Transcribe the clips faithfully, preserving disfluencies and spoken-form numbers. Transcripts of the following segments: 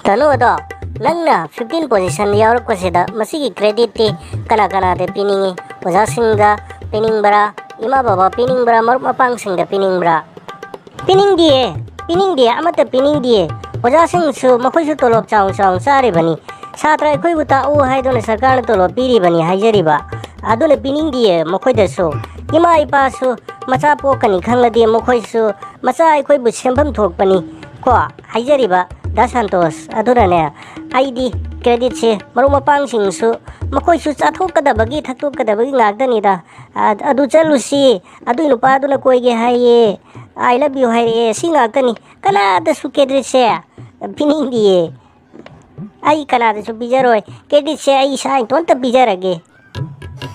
ꯇꯅꯨ ꯑꯗꯣ, ꯅꯪꯅ ꯐꯤꯐꯇꯤꯟ ꯄꯣꯖꯤꯁꯟꯗ ꯌꯥꯎꯔꯛꯄꯁꯤꯗ ꯃꯁꯤꯒꯤ ꯀ꯭ꯔꯦꯗꯤꯠꯇꯤ ꯀꯅꯥ ꯀꯅꯥꯗ ꯄꯤꯅꯤꯡꯉꯤ? ꯑꯣꯖꯥꯁꯤꯡꯗ ꯄꯤꯅꯤꯡꯕ꯭ꯔꯥ, ꯏꯃꯥ ꯕꯕꯥ ꯄꯤꯅꯤꯡꯕ꯭ꯔꯥ, ꯃꯔꯨꯞ ꯃꯄꯥꯡꯁꯤꯡꯗ ꯄꯤꯅꯤꯡꯕ꯭ꯔꯥ? ꯄꯤꯅꯤꯡꯗꯤꯌꯦ, ꯄꯤꯅꯤꯡꯗꯤꯌꯦ, ꯑꯃꯠꯇ ꯄꯤꯅꯤꯡꯗꯤꯌꯦ꯫ ꯑꯣꯖꯥꯁꯤꯡꯁꯨ ꯃꯈꯣꯏꯁꯨ ꯇꯣꯂꯣꯞ ꯆꯥꯎ ꯆꯥꯎꯅ ꯆꯥꯔꯤꯕꯅꯤ꯫ ꯁꯥꯇ꯭ꯔ ꯑꯩꯈꯣꯏꯕꯨ ꯇꯥꯛꯎ ꯍꯥꯏꯗꯨꯅ ꯁꯔꯀꯥꯔꯅ ꯇꯣꯂꯣꯞ ꯄꯤꯔꯤꯕꯅꯤ ꯍꯥꯏꯖꯔꯤꯕ꯫ ꯑꯗꯨꯅ ꯄꯤꯅꯤꯡꯗꯤꯌꯦ ꯃꯈꯣꯏꯗꯁꯨ꯫ ꯏꯃꯥ ꯏꯄꯥꯁꯨ ꯃꯆꯥ ꯄꯣꯛꯀꯅꯤ ꯈꯪꯂꯗꯤ ꯃꯈꯣꯏꯁꯨ ꯃꯆꯥ ꯑꯩꯈꯣꯏꯕꯨ ꯁꯦꯝꯐꯝ ꯊꯣꯛꯄꯅꯤ ꯀꯣ ꯍꯥꯏꯖꯔꯤꯕ ꯗꯥ ꯁꯟꯇꯣꯁ꯫ ꯑꯗꯨꯅꯅꯦ, ꯑꯩꯗꯤ ꯀ꯭ꯔꯦꯗꯤꯠꯁꯦ ꯃꯔꯨꯞ ꯃꯄꯥꯡꯁꯤꯡꯁꯨ ꯃꯈꯣꯏꯁꯨ ꯆꯥꯊꯣꯛꯀꯗꯕꯒꯤ ꯊꯛꯇꯣꯛꯀꯗꯕꯒꯤ ꯉꯥꯛꯇꯅꯤꯗ꯫ ꯑ-, ꯑꯗꯨ ꯆꯠꯂꯨꯁꯤ, ꯑꯗꯨꯏ ꯅꯨꯄꯥꯗꯨꯅ ꯀꯣꯏꯒꯦ ꯍꯥꯏꯌꯦ, "I love you" ꯍꯥꯏꯔꯛꯑꯦ, ꯁꯤ ꯉꯥꯛꯇꯅꯤ꯫ ꯀꯅꯥꯗꯁꯨ ꯀ꯭ꯔꯦꯗꯤꯠꯁꯦ ꯄꯤꯅꯤꯡꯗꯤꯌꯦ꯫ ꯑꯩ ꯀꯅꯥꯗꯁꯨ ꯄꯤꯖꯔꯣꯏ꯫ ꯀ꯭ꯔꯦꯗꯤꯠꯁꯦ ꯑꯩ ꯏꯁꯥ ꯏꯇꯣꯟꯇ ꯄꯤꯖꯔꯒꯦ꯫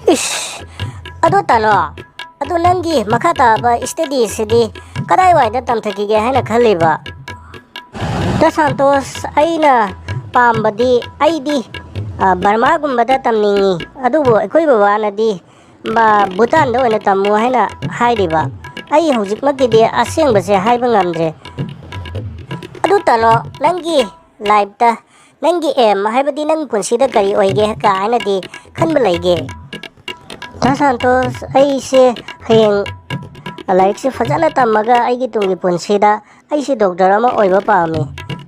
ꯏꯁ! ꯑꯗꯣ ꯇꯥꯅꯣ, ꯑꯗꯣ ꯅꯪꯒꯤ ꯃꯈꯥ ꯇꯥꯕ ꯁ꯭ꯇꯗꯤꯁꯤꯗꯤ ꯀꯗꯥꯏꯋꯥꯏꯗ ꯇꯝꯊꯈꯤꯒꯦ ꯍꯥꯏꯅ ꯈꯜꯂꯤꯕ? ꯗꯥ ꯁꯥꯟꯇꯣꯁ, ꯑꯩꯅ ꯄꯥꯝꯕꯗꯤ, ꯑꯩꯗꯤ, ꯑ, ꯕꯔꯃꯥꯒꯨꯝꯕꯗ ꯇꯝꯅꯤꯡꯉꯤ꯫ ꯑꯗꯨꯕꯨ ꯑꯩꯈꯣꯏ ꯕꯕꯥꯅꯗꯤ ꯃꯥ ꯚꯨꯇꯥꯟꯗ ꯑꯣꯏꯅ ꯇꯝꯃꯨ ꯍꯥꯏꯅ ꯍꯥꯏꯔꯤꯕ꯫ ꯑꯩ ꯍꯧꯖꯤꯛꯃꯛꯀꯤꯗꯤ ꯑꯁꯦꯡꯕꯁꯦ ꯍꯥꯏꯕ ꯉꯝꯗ꯭ꯔꯦ꯫ ꯑꯗꯨ ꯇꯥꯅꯣ, ꯅꯪꯒꯤ ꯂꯥꯏꯐꯇ, ꯅꯪꯒꯤ ꯑꯦꯝ ꯍꯥꯏꯕꯗꯤ ꯅꯪ ꯄꯨꯟꯁꯤꯗ ꯀꯔꯤ ꯑꯣꯏꯒꯦ ꯀꯥꯏꯅꯗꯤ ꯈꯟꯕ ꯂꯩꯒꯦ? ꯗꯥ ꯁꯥꯟꯇꯣꯁ, ꯑꯩꯁꯦ ꯍꯌꯦꯡ ꯂꯥꯏꯔꯤꯛꯁꯦ ꯐꯖꯅ ꯇꯝꯃꯒ ꯑꯩꯒꯤ ꯇꯨꯡꯒꯤ ꯄꯨꯟꯁꯤꯗ ꯑꯩꯁꯦ ꯗꯣꯛꯇꯔ ꯑꯃ ꯑꯣꯏꯕ ꯄꯥꯝꯃꯤ꯫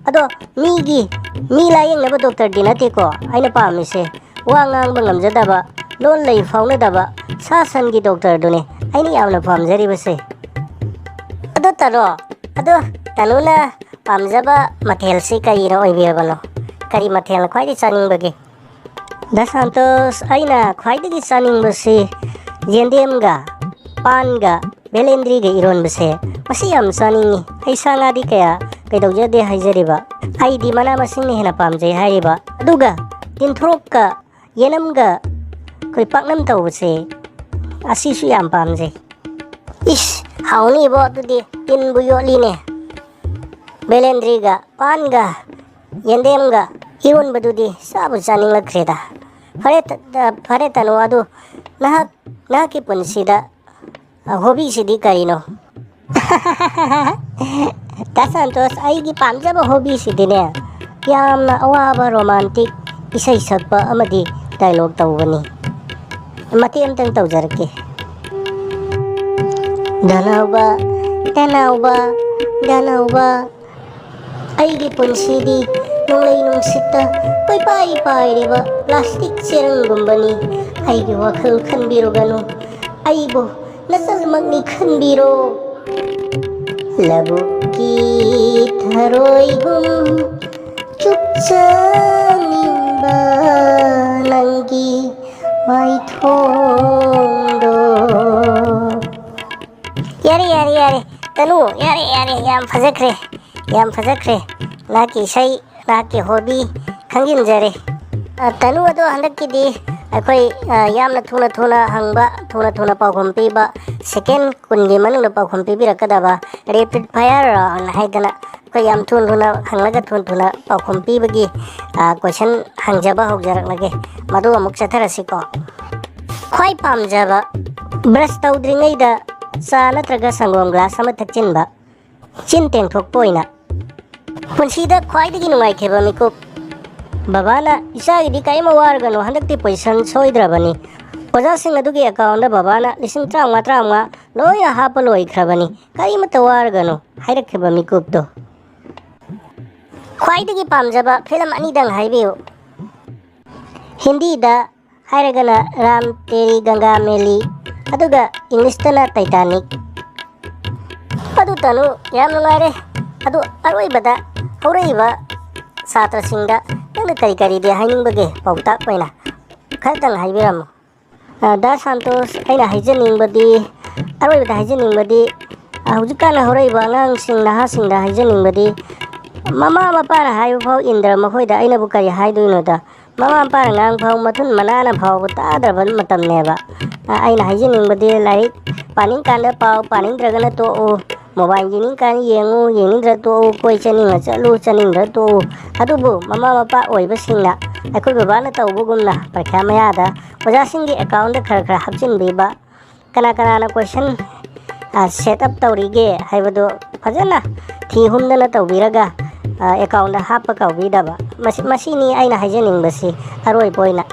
ꯑꯗꯣ ꯃꯤꯒꯤ, ꯃꯤ ꯂꯥꯌꯦꯡꯅꯕ ꯗꯣꯛꯇꯔꯗꯤ ꯅꯠꯇꯦꯀꯣ ꯑꯩꯅ ꯄꯥꯝꯃꯤꯁꯦ꯫ ꯋꯥ ꯉꯥꯡꯕ ꯉꯝꯖꯗꯕ, ꯂꯣꯟ ꯂꯩ ꯐꯥꯎꯅꯗꯕ ꯁꯥ ꯁꯟꯒꯤ ꯗꯣꯛꯇꯔꯗꯨꯅꯦ ꯑꯩꯅ ꯌꯥꯝꯅ ꯄꯥꯝꯖꯔꯤꯕꯁꯦ꯫ ꯑꯗꯣ ꯇꯥꯅꯣ, ꯑꯗꯣ ꯇꯥꯅꯨꯅ ꯄꯥꯝꯖꯕ ꯃꯊꯦꯜꯁꯤ ꯀꯔꯤꯅ ꯑꯣꯏꯕꯤꯔꯕꯅꯣ? ꯀꯔꯤ ꯃꯊꯦꯜꯅ ꯈ꯭ꯋꯥꯏꯗꯒꯤ ꯆꯥꯅꯤꯡꯕꯒꯦ? ꯗꯥ ꯁꯥꯟꯇꯣꯁ, ꯑꯩꯅ ꯈ꯭ꯋꯥꯏꯗꯒꯤ ꯆꯥꯅꯤꯡꯕꯁꯤ ꯌꯦꯟꯗꯦꯝꯒ, ꯄꯥꯟꯒ, ꯕꯦꯂꯦꯟꯗ꯭ꯔꯤꯒ ꯏꯔꯣꯟꯕꯁꯦ, ꯃꯁꯤ ꯌꯥꯝ ꯆꯥꯅꯤꯡꯉꯤ꯫ ꯑꯩ ꯁꯥ ꯉꯥꯗꯤ ꯀꯌꯥ ꯀꯩꯗꯧꯖꯗꯦ ꯍꯥꯏꯖꯔꯤꯕ꯫ ꯑꯩꯗꯤ ꯃꯅꯥ ꯃꯁꯤꯡꯅ ꯍꯦꯟꯅ ꯄꯥꯝꯖꯩ ꯍꯥꯏꯔꯤꯕ꯫ ꯑꯗꯨꯒ ꯇꯤꯟꯊ꯭ꯔꯣꯛꯀ ꯌꯦꯅꯝꯒ ꯑꯩꯈꯣꯏ ꯄꯥꯛꯅꯝ ꯇꯧꯕꯁꯦ, ꯑꯁꯤꯁꯨ ꯌꯥꯝ ꯄꯥꯝꯖꯩ꯫ ꯏꯁ, ꯍꯥꯎꯅꯤꯕꯣ, ꯑꯗꯨꯗꯤ ꯇꯤꯟꯕꯨ ꯌꯣꯠꯂꯤꯅꯦ꯫ ꯕꯦꯂꯦꯟꯗ꯭ꯔꯤꯒ ꯄꯥꯟꯒ ꯌꯦꯟꯗꯦꯝꯒ ꯏꯔꯣꯟꯕꯗꯨꯗꯤ ꯆꯥꯕꯨ ꯆꯥꯅꯤꯡꯂꯛꯈ꯭ꯔꯦꯗ꯫ ꯐꯔꯦ, ꯐꯔꯦ ꯇꯥꯅꯨ, ꯑꯗꯨ ꯅꯍꯥꯛ, ꯅꯍꯥꯛꯀꯤ ꯄꯨꯟꯁꯤꯗ, ꯑ, ꯍꯣꯕꯤꯁꯤꯗꯤ ꯀꯔꯤꯅꯣ? ꯗꯥ ꯁꯟꯇꯣꯁ, ꯑꯩꯒꯤ ꯄꯥꯝꯖꯕ ꯍꯣꯕꯤꯁꯤꯗꯤꯅꯦ, ꯌꯥꯝꯅ ꯑꯋꯥꯕ ꯔꯣꯃꯥꯟꯇꯤꯛ ꯏꯁꯩ ꯁꯛꯄ ꯑꯃꯗꯤ ꯗꯥꯏꯂꯣꯛ ꯇꯧꯕꯅꯤ꯫ ꯃꯇꯦꯛ ꯑꯃꯇꯪ ꯇꯧꯖꯔꯛꯀꯦ꯫ ꯙꯅꯧꯕ, ꯙꯅꯧꯕ, ꯙꯅꯧꯕ, ꯑꯩꯒꯤ ꯄꯨꯟꯁꯤꯗꯤ ꯅꯣꯡꯂꯩ ꯅꯨꯡꯁꯤꯠꯇ ꯀꯣꯏꯄꯥꯏ ꯄꯥꯏꯔꯤꯕ ꯄ꯭ꯂꯥꯁꯇꯤꯛ ꯆꯦꯔꯪꯒꯨꯝꯕꯅꯤ꯫ ꯑꯩꯒꯤ ꯋꯥꯈꯜ ꯈꯟꯕꯤꯔꯨꯒꯅꯨ, ꯑꯩꯕꯨ ꯅꯆꯜꯃꯛꯅꯤ ꯈꯟꯕꯤꯔꯣ꯫ ꯂꯧꯕꯨꯛꯀꯤ ꯊꯔꯣꯏꯒꯨꯝ ꯆꯨꯞꯆꯅꯤꯡꯕ ꯅꯪꯒꯤ ꯃꯥꯏꯊꯣꯡꯗꯣ꯫ ꯌꯥꯔꯦ, ꯌꯥꯔꯦ, ꯌꯥꯔꯦ꯫ ꯇꯅꯨ, ꯌꯥꯔꯦ, ꯌꯥꯔꯦ, ꯌꯥꯝ ꯐꯖꯈ꯭ꯔꯦ, ꯌꯥꯝ ꯐꯖꯈ꯭ꯔꯦ꯫ ꯅꯍꯥꯛꯀꯤ ꯏꯁꯩ, ꯅꯍꯥꯛꯀꯤ ꯍꯣꯕꯤ ꯈꯪꯖꯤꯟꯖꯔꯦ꯫ ꯑ, ꯇꯅꯨ, ꯑꯗꯣ ꯍꯟꯗꯛꯀꯤꯗꯤ ꯑꯩꯈꯣꯏ, ꯑ, ꯌꯥꯝꯅ ꯊꯨꯅ ꯊꯨꯅ ꯍꯪꯕ, ꯊꯨꯅ ꯊꯨꯅ ꯄꯥꯎꯈꯨꯝ ꯄꯤꯕ, ꯁꯦꯀꯦꯟ ꯀꯨꯟꯒꯤ ꯃꯅꯨꯡꯗ ꯄꯥꯎꯈꯨꯝ ꯄꯤꯕꯤꯔꯛꯀꯗꯕ rapid fire round ꯍꯥꯏꯗꯅ ꯑꯩꯈꯣꯏ ꯌꯥꯝ ꯊꯨꯅ ꯊꯨꯅ ꯍꯪꯂꯒ ꯊꯨꯅ ꯊꯨꯅ ꯄꯥꯎꯈꯨꯝ ꯄꯤꯕꯒꯤ, ꯑ, question ꯍꯪꯖꯕ ꯍꯧꯖꯔꯛꯂꯒꯦ꯫ ꯃꯗꯨ ꯑꯃꯨꯛ ꯆꯠꯊꯔꯁꯤꯀꯣ꯫ ꯈ꯭ꯋꯥꯏ ꯄꯥꯝꯖꯕ, brush ꯇꯧꯗ꯭ꯔꯤꯉꯩꯗ ꯆꯥ ꯅꯠꯇ꯭ꯔꯒ ꯁꯪꯒꯣꯝ glass ꯑꯃ ꯊꯛꯆꯤꯟꯕ, ꯆꯤꯟ ꯇꯦꯡꯊꯣꯛꯄ ꯑꯣꯏꯅ꯫ ꯄꯨꯟꯁꯤꯗ ꯈ꯭ꯋꯥꯏꯗꯒꯤ ꯅꯨꯡꯉꯥꯏꯈꯤꯕ ꯃꯤꯀꯨꯞ꯫ ꯕꯕꯥꯅ, "ꯏꯆꯥꯒꯤꯗꯤ ꯀꯔꯤꯝ ꯋꯥꯔꯒꯅꯨ, ꯍꯟꯗꯛꯇꯤ position ꯁꯣꯏꯗ꯭ꯔꯕꯅꯤ꯫ ꯑꯣꯖꯥꯁꯤꯡ ꯑꯗꯨꯒꯤ account ꯕꯕꯥꯅ ꯂꯤꯁꯤꯡ ꯇꯔꯥꯃꯉꯥ, ꯇꯔꯥꯃꯉꯥ ꯂꯣꯏꯅ ꯍꯥꯞꯄ ꯂꯣꯏꯈ꯭ꯔꯕꯅꯤ, ꯀꯔꯤꯃꯠꯇ ꯋꯥꯔꯒꯅꯨ" ꯍꯥꯏꯔꯛꯈꯤꯕ ꯃꯤꯀꯨꯞꯇꯣ꯫ ꯈ꯭ꯋꯥꯏꯗꯒꯤ ꯄꯥꯝꯖꯕ film ꯑꯅꯤꯗꯪ ꯍꯥꯏꯕꯤꯌꯨ꯫ ꯍꯤꯟꯗꯤꯗ ꯍꯥꯏꯔꯒꯅ ꯔꯥꯝ ꯇꯦꯔꯤ ꯒꯪꯒꯥ ꯃꯦꯂꯤ, ꯑꯗꯨꯒ ꯏꯪꯂꯤꯁꯇꯅ ꯇꯥꯏꯇꯥꯅꯤꯛ꯫ ꯑꯗꯨ ꯇꯅꯨ, ꯌꯥꯝ ꯅꯨꯡꯉꯥꯏꯔꯦ꯫ ꯑꯗꯨ ꯑꯔꯣꯏꯕꯗ ꯍꯧꯔꯛꯏꯕ ꯁꯥꯇ꯭ꯔꯁꯤꯡꯗ ꯅꯪꯅ ꯀꯔꯤ ꯀꯔꯤꯗꯤ ꯍꯥꯏꯅꯤꯡꯕꯒꯦ? ꯄꯥꯎꯇꯥꯛ ꯑꯣꯏꯅ ꯈꯔꯇꯪ ꯍꯥꯏꯕꯤꯔꯝꯃꯨ꯫ ꯑ, ꯗꯥ ꯁꯥꯟꯇꯣꯁ, ꯑꯩꯅ ꯍꯥꯏꯖꯅꯤꯡꯕꯗꯤ, ꯑꯔꯣꯏꯕꯗ ꯍꯥꯏꯖꯅꯤꯡꯕꯗꯤ, ꯑ, ꯍꯧꯖꯤꯛꯀꯥꯟ ꯍꯧꯔꯛꯏꯕ ꯑꯉꯥꯡꯁꯤꯡ, ꯅꯍꯥꯁꯤꯡꯗ ꯍꯥꯏꯖꯅꯤꯡꯕꯗꯤ, ꯃꯃꯥ ꯃꯄꯥꯅ ꯍꯥꯏꯕ ꯐꯥꯎ ꯏꯟꯗ꯭ꯔ ꯃꯈꯣꯏꯗ ꯑꯩꯅꯕꯨ ꯀꯔꯤ ꯍꯥꯏꯗꯣꯏꯅꯣꯗ? ꯃꯃꯥ ꯃꯄꯥꯅ ꯉꯥꯡ ꯐꯥꯎ ꯃꯊꯨꯟ ꯃꯅꯥꯅ ꯐꯥꯎꯕ ꯇꯥꯗ꯭ꯔꯕ ꯃꯇꯝꯅꯦꯕ꯫ ꯑ, ꯑꯩꯅ ꯍꯥꯏꯖꯅꯤꯡꯕꯗꯤ, ꯂꯥꯏꯔꯤꯛ ꯄꯥꯅꯤꯡꯀꯥꯟꯗ ꯄꯥꯎ, ꯄꯥꯅꯤꯡꯗ꯭ꯔꯒꯅ ꯇꯣꯛꯎ꯫ Mobile ꯌꯦꯡꯅꯤꯡꯀꯥꯟꯗ ꯌꯦꯡꯉꯨ, ꯌꯦꯡꯅꯤꯡꯗ꯭ꯔ ꯇꯣꯛꯎ, ꯀꯣꯏ ꯆꯠꯅꯤꯡꯉ ꯆꯠꯂꯨ, ꯆꯠꯅꯤꯡꯗ꯭ꯔ ꯇꯣꯛꯎ꯫ ꯑꯗꯨꯕꯨ ꯃꯃꯥ ꯃꯄꯥ ꯑꯣꯏꯕꯁꯤꯡꯅ ꯑꯩꯈꯣꯏ ꯕꯕꯥꯅ ꯇꯧꯕꯒꯨꯝꯅ ꯄꯔꯤꯈ꯭ꯌꯥ ꯃꯌꯥꯗ ꯑꯣꯖꯥꯁꯤꯡꯒꯤ account ꯈꯔ ꯈꯔ ꯍꯥꯞꯆꯤꯟꯕꯤꯕ, ꯀꯅꯥ ꯀꯅꯥꯅ question, ꯑ, set up ꯇꯧꯔꯤꯒꯦ ꯍꯥꯏꯕꯗꯨ ꯐꯖꯅ ꯊꯤ ꯍꯨꯝꯗꯅ ꯇꯧꯕꯤꯔꯒ, ꯑꯦꯀꯥꯎꯟꯗ ꯍꯥꯞꯄ ꯀꯥꯎꯕꯤꯗꯕ꯫ ꯃꯁꯤ, ꯃꯁꯤꯅꯤ ꯑꯩꯅ ꯍꯥꯏꯖꯅꯤꯡꯕꯁꯤ ꯑꯔꯣꯏꯕ ꯑꯣꯏꯅ꯫